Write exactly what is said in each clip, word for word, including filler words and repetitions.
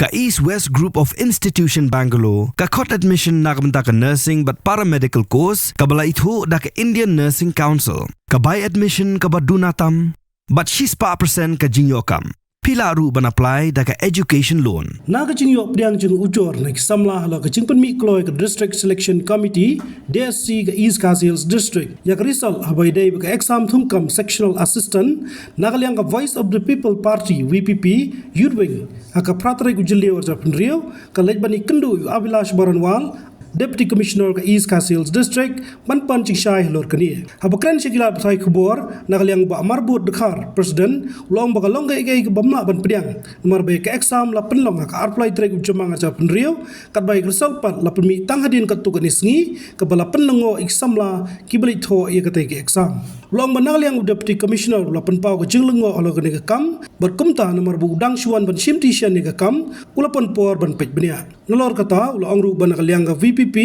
Ka East West Group of Institution Bangalore ka khot admission na ka bynta ka nursing bad paramedical course kaba la ithuh da ka Indian Nursing Council. Ka bai admission kaba duna tam bad shispah percent ka jingïoh kam. Phi lah ruh ban apply da ka education loan. Na ka jingïoh pdiang jong u ujor na ki samla halor ka jingpynmih kloi ka District Selection Committee, D S C, ka East Khasi Hills District ïa ka result haba ïadei bad ka exam thungkam Sectional Assistant na ka liang ka Voice of the People Party, V P P, Youth Wing, ha ka phra tarik u Jylliew arhajar phew hynriew, ka leit ban ïakynduh ïa u Abhilash Baranwal, Deputy Commissioner ka East Khasi Hills District, ban pan jingshai halor kane. Haba kren sha ki lad pathai khubor na ka liang u Bah Marbud Dkhar, President, u la ong ba ka long kaei kaei kaba ym lah ban pdiang namar ba ka exam la pynlong ha ka arphew lai tarik u Jymmang arhajar phew hynriew, katba ka result pat la pynmih tang hadien katto katne sngi, kaba la pynlyngngoh ïa ki samla kiba leit thoh ïa katei ka exam. U la ong ba na ka liang u Deputy Commissioner u la pynpaw ka jinglyngngoh halor kane ka kam bad kumta namar ba u dang shu wan ban shimti shen ïa ka kam, u la pynpor ban peit bniah. Nalor kata u la ong ruh ba na ka liang ka V P P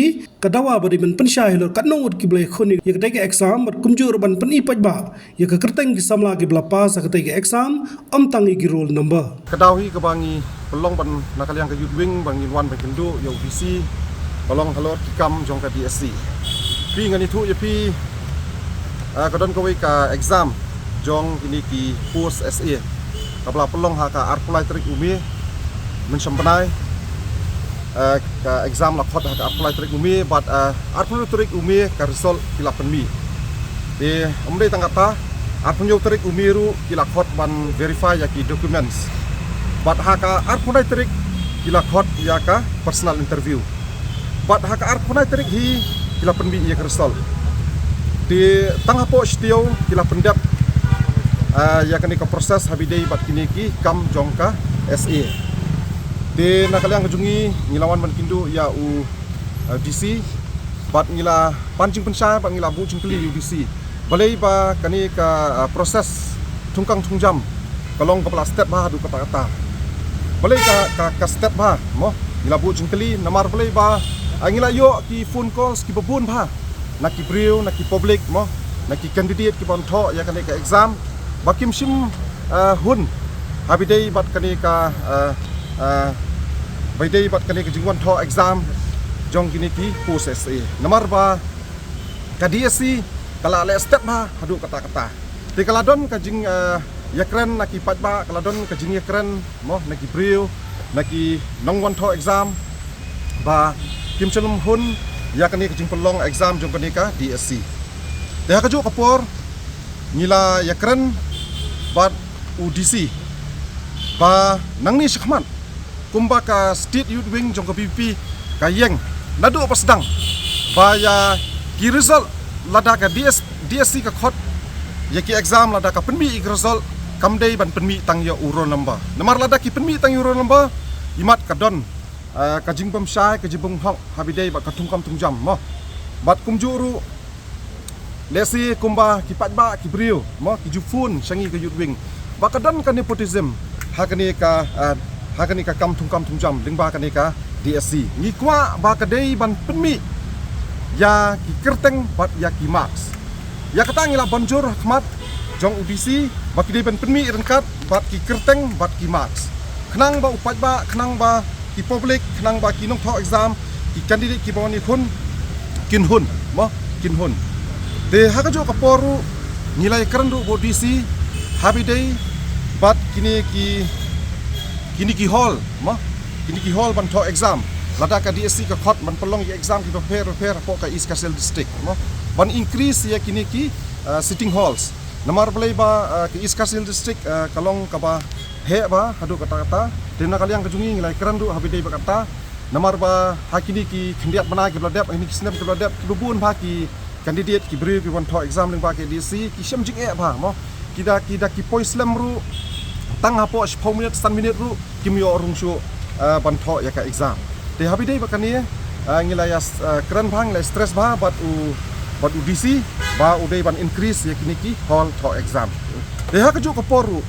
ka dawa ba dei ban pynshai halor katno ngut kiba la ïakhun ïa katei ka exam bad kumjuh ruh ban pyni paidbah ïa ka kyrteng ki samla kiba la pass ha katei ka exam, ym tang ïa ki roll number. Ka daw hi kaba ngi pynlong ban na ka liang ka Youth Wing ba ngin wan ban kynduh ïa u D C, ba long halor ki kam jong ka D S C. Phi, ngan ïathuh ïa phi, ah, ka don kawei ka exam jong kine ki post S A kaba la pynlong ha ka arphew lai tarik u May, mynshem bnai. Eh, ka exam la khot ha ka arphew lai tarik u May, bad, eh, arphew hynriew tarik u May ka result ki la pynmih. Te ym dei tang kata, arphew hynñiew tarik u May ruh ki la khot ban verify ïa ki documents. Bad ha ka arphew lai tarik ki la khot ïa ka personal interview. Bad ha ka arphew lai tarik hi ki la pynmih ïa ka result. Te tang hapoh shi taïew ki la pyndep, eh, ïa kane ka process haba ïadei bad kine ki kam jong ka S A. Te na ka liang ka jong ngi, ngi la wan ban kynduh ïa u, eh, D C, bad ngi la pan jingpynshai bad ngi la buh jingkylli ïa u D C. Balei ba kane ka, eh, process thungkang thungjam ka long kaba la stet bha haduh katta katta. Balei ka, ka, ka stet bha, mo? Ngi la buh jingkylli namar balei ba, eh, ngi la ïoh ki phone calls kiba bun bha na ki briew, na ki public, mo, na ki candidate kiban thoh ïa kane ka exam, ba kim shym, eh, hun haba ïadei bad kane ka, eh, eh, ba ïadei bad kane ka jingwan thoh exam jong kine ki post S A. Namar ba ka D S C ka la leh stet bha haduh katta katta. Te ka la don ka jing, eh, ïakren na ki paidbah, ka la don ka jingïakren, mo, na ki briew, na ki nongwan thoh exam, ba kim shym hun ïa kane ka jingpynlong exam jong kane ka D S C. Te ha kajuh ka por ngi la ïakren bad u D C ba nangne shakhmat kumba ka State Youth Wing jong ka V P P ka ïeng naduh ba sdang ba ïa ki result lada ka D S, D S C ka khot ïa ki exam, lada ka pynmih ïa ki result, kam dei ban pynmih tang ïa u roll number. Namar lada ki pynmih tang ïa u roll number, imat ka don, eh, ka jingbymshai, ka jingbymhok haba ïadei bad ka thungkam thungjam, mo. Bad kumjuh ruh, lehse kumba ki paidbah, ki briew, mo, ki ju phone sha ngi ka Youth Wing ba ka don ka nepotism ha kane ka, eh, ha kane ka kam thungkam thungjam lyngba kane ka D S C. Ngi kwah ba ka dei ban pynmih ïa ki kyrteng bad ïa ki marks. Ïa kata ngi la ban jur ha khmat jong u D C ba ki dei ban pynmih ryngkat bad ki kyrteng bad ki marks, khnang ba u paidbah, khnang ba ki public, khnang ba ki nongthoh exam, ki candidate kiba wan ïakhun, kin hun, mo, kin hun. Te ha kajuh ka por ruh ngi la ïakren ruh bad u D C haba ïadei bad kine ki, kine ki hall, mo, kine ki hall ban thoh exam. Lada ka D S C ka khot ban pynlong ïa ki exam kiba pher bapher hapoh ka East Khasi Hills District, mo, ban increase ïa kine ki, eh, sitting halls. Namar balei ba, eh, ka East Khasi Hills District, eh, ka long kaba heh bha haduh katta katta. Te na ka liang ka jong ngi ngi la ïakren ruh haba ïadei bad kata. Namar ba ha kine ki khyndiat bnai kiba la dep, ha kine ki snem kiba la dep, kiba bun bha ki candidate, ki briew kiban thoh exam lyngba ka D S C ki shem jingeh bha, mo. Ki da, ki da ki poi slem ruh tang hapoh shiphew minit, san minit ruh kim ïoh rung shuh, eh, ban thoh ïa ka exam. Te haba ïadei bad kane, eh, ngi la ïa, eh, kren bha, ngi la stress bha bad u, bad u D C ba u dei ban increase ïa kine ki hall thoh exam. Te ha kajuh ka por ruh,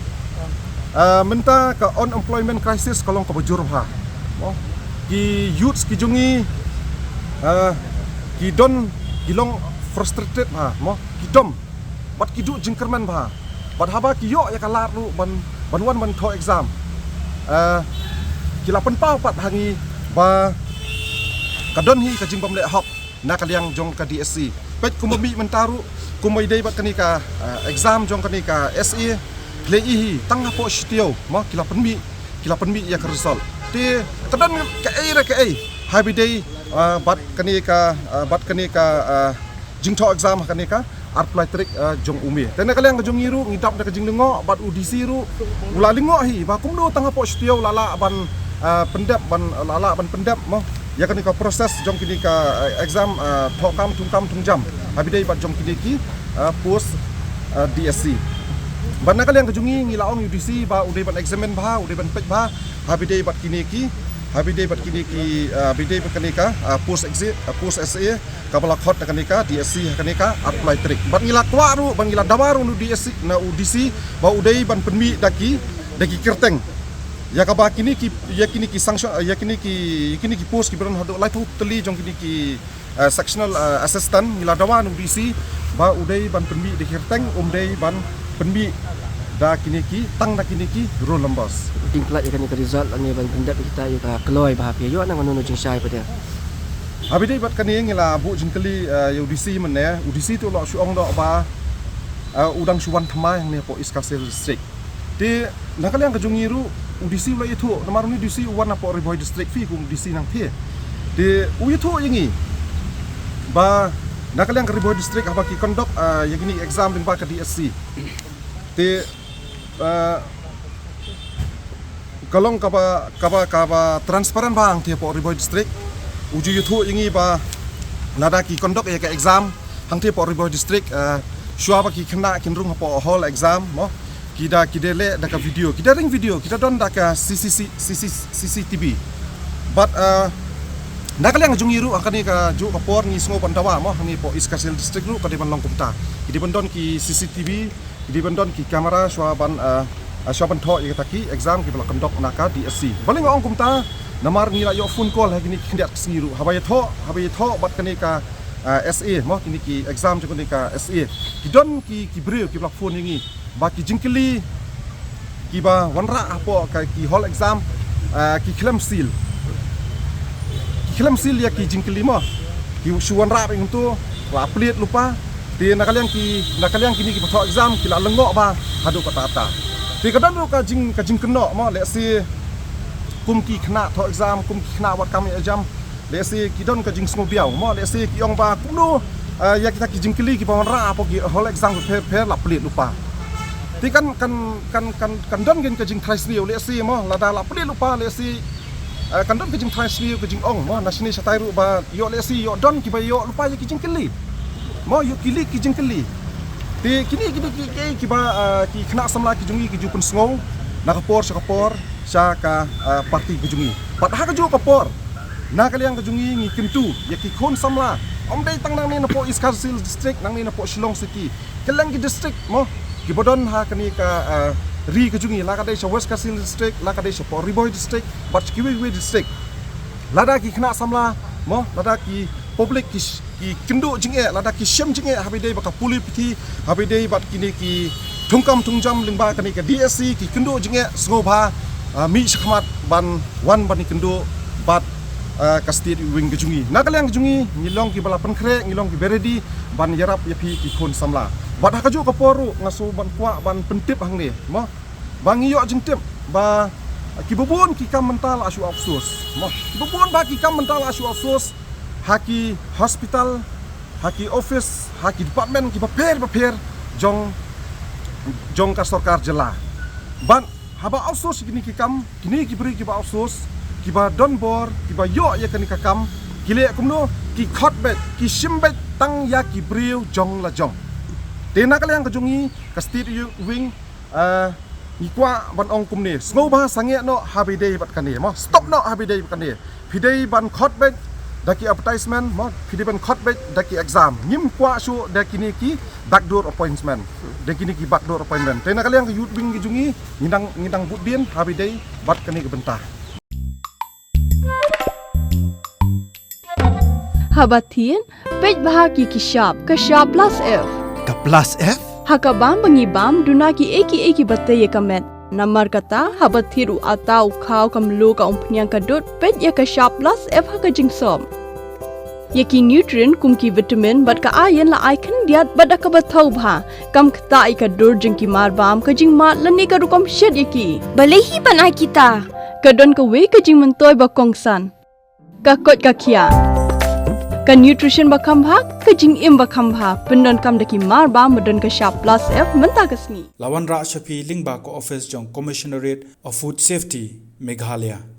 eh, mynta ka unemployment crisis ka long kaba jur bha, mo. Ki youths ki jong ngi, eh, ki don, ki long frustrated bha, mo, ki dom bad ki duh jingkyrmen bha. Bad haba ki ïoh ïa ka lad ruh ban, ban wan ban thoh exam, eh, Ki la pynpaw pat ha ngi ba ka don hi ka jingbym leh hok na ka liang jong ka D S C. Peit kumba mih mynta ruh, kumba i dei bad kane ka, ah, exam jong kane ka S A, leh i hi tang hapoh shi taïew, mo, ki la pynmih, ki la pynmih ïa ka result. Te ka don kaei re kaei haba ïadei, ah, bad kane ka, ah, bad kane ka, ah, jingthoh exam ha kane ka arphew lai tarik, ah, jong u May. Te na ka liang ka jong ngi ruh ngi dap da ka jinglyngngoh bad u D C ruh u la lyngngoh hi ba kumno tang hapoh shi taïew la lah ban, ah, pyndep ban, la lah ban pyndep, mo, ïa kane ka process jong kine ka, ah, exam, ah, thoh kam, thung kam, thung jam haba ïadei bad jong kine ki, ah, post, ah, D S C. Bad na ka liang ka jong ngi ngi la ong ïa u D C ba u dei ban examine bha, u dei ban peit bha haba ïadei bad kine ki, haba ïadei bad kine ki, ah, haba ïadei bad kane ka, ah, post exam, ah, post S A kaba la khot na kane ka D S C ha kane ka arphew lai tarik. Bad ngi la kwah ruh, bad ngi la dawa ruh na u D S C, na u D C ba u dei ban pynmih da ki, da ki kyrteng. Ïa kaba kine ki, ïa kine ki sanction, ïa kine ki, ïa kine ki post kiba don haduh laiphew tylli jong kine ki, eh, sectional, eh, assistant, ngi la dawa na u D C ba u dei ban pynmih da ki kyrteng, um dei ban pynmih da kine ki, tang da kine ki roll numbers. Jingpynlait ïa kane ka result lane ban pyndep ïa kita, ïa ka kloi ba hap ïa ïoh na kano kano jingshai pat de. Haba ïadei bad kane ngi la buh jingkylli, eh, ïa u D C mynne, u D C te u la shu ong noh ba, eh, u dang shu wan thymmai hangne hapoh East Khasi Hills District. Te na ka liang ka jong ngi ruh u D C u la ïathuh, namar une u D C u wan napoh Ri Bhoi District, phi kum u D C nangtei. Te u ïathuh ïa ngi ba na ka liang ka Ri Bhoi District haba ki conduct, ah, ïa kine exam lyngba ka D S C, te, ah, ka long kaba, kaba, kaba transparent bha hangtei hapoh Ri Bhoi District. U ju ïathuh ïa ngi ba lada ki conduct ïa ka exam hangtei hapoh Ri Bhoi District, eh, shuwa ba ki khynnah kin rung hapoh hall exam, mo, ki da, ki da leh da ka video, ki da ring video, ki da don da ka C C C, C C, C C T V. Bad, eh, na ka liang jong ngi ruh ha kane kajuh ka por ngi sngew ban dawa, mo, hangne hapoh East Khasi Hills District ruh ka dei ban long kumta. Ki dei ban don ki C C T V, ki dei ban don ki camera shuwa ban, ah, ah, shuwa ban thoh ïa kita ki exam kiba la conduct na ka D S C. Balei nga ong kumta, namar ngi la ïoh phone call ha kine ki khyndiat ki sngi ruh. Haba ïathoh, haba ïathoh bad kane ka, ah, S A, mo, kine ki exam jong kane ka S A, ki don ki, ki briew kiba la phone ïa ngi ba ki jingkylli kiba wanrah hapoh ka, ki hall exam, ah, ki khlem seal. Ki khlem seal ïa ki jingkylli, mo. Ki shu wanrah beit hangto, la plie lypa. Te na ka liang ki, na ka liang kine kiba thoh exam ki la lyngngoh bha haduh katta katta. Te ka don ruh ka jing, ka jingkynnoh, mo, lehse kum ki khynnah thoh exam, kum ki khynnah wad kam ïa jam, lehse ki don ka jingsngewbiang, mo, lehse ki ong ba kumno, eh, ïa kita ki jingkylli kiba wanrah hapoh ki hall exam bapher bapher la plie lypa. Te kan, kan, kan, kan, kan don kein ka jingtharai sniew, lehse, mo, lada la plie lypa, lehse, eh, kan don ka jingtharai sniew, ka jingong, mo, na shane shatai ruh ba ïoh, lehse ïoh don kiba ïoh lypa ïa ki jingkylli, mo, ïoh kylli ki jingkylli. Te kine ki dei ki, ki, kiba, eh, ki khynnah samla ki jong ngi ki ju pynsngew na ka por sha ka por sha ka, eh, party ka jong ngi. Bad ha kajuh ka por na ka liang ka jong ngi ngi kyntu ïa ki khun samla, ym dei tang nangne napoh East Khasi Hills District, nangne napoh Shillong City, kylleng ki district, mo, kiba don ha kane ka, ah, ri ka jong ngi, la ka dei sha West Khasi Hills District, la ka dei shapoh Ri Bhoi District bad sha kiwei kiwei district. Lada ki khynnah samla, mo, lada ki public ki sh-, ki kynduh jingeh, lada ki shem jingeh haba ïadei bad ka pule puthi, haba ïadei bad kine ki thungkam thungjam lyngba kane ka D S C, ki kynduh jingeh, sngewbha, ah, mih shakhmat ban wan ban ïakynduh bad, ah, ka State Youth Wing ka jong ngi. Na ka liang ka jong ngi ngi long kiba la pynkhreh, ngi long kiba ready ban ïarap ïa phi ki khun samla. Bad ha kajuh ka por ruh nga sngew ban kwah ban pyntip hangne, mo, ba ngi ïoh jingtip ba kiba bun ki kam mynta la shu outsource, mo, kiba bun ba ki kam mynta la shu outsource ha ki hospital, ha ki office, ha ki department kiba pher bapher jong, jong ka sorkar jylla. Bad haba outsource kine ki kam, kine ki briew kiba outsource, kiba don bor, kiba ïoh ïa kane ka kam, ki leh kumno, ki khot beit, ki shim beit tang ïa ki briew jong la jong. Te na ka liang ka jong ngi ka State Youth Wing, ah, ngi kwah ban ong kumne, sngewbha sangeh noh haba ïadei bad kane, mo, stop noh haba ïadei bad kane. Phi dei ban khot beit da ki advertisement, mo, phi dei ban khot beit da ki exam. Ngim kwah shuh da kine ki backdoor appointment. Da kine ki backdoor appointment. Te na ka liang ka Youth Wing ka jong ngi, ngi dang, ngi dang bud dien haba ïadei bad kane ka bynta. Haba thied, peit bha ki, ki shap, ka shap Plus F. Ka Plus F? Ha ka bam ba ngi bam, duna kiei kiei kiba tei ïa ka met. Namar kata, haba thied u ata, u khaw, ka mluh, ka umphniang, ka dud, peit ïa ka Shap Plus F ha ka jingsop. Ïa ki nutrient kum ki vitamin bad ka iron la ai khyndiat bad da kaba thaw bha. Kam ktah ïa ka dur jong ki marbam, ka jingmad lane ka rukom shet ïa ki. Balei hi ban ai kita? Ka don kawei ka jingmyntoi ba kongsan. Ka koit ka khiah. Ka nutrition ba kham bha, ka jingim ba kham bha. Pyndonkam da ki marbam ba don ka Shap Plus F mynta ka sngi. La wanrah sha phi lyngba ka office jong Commissionerate of Food Safety, Meghalaya.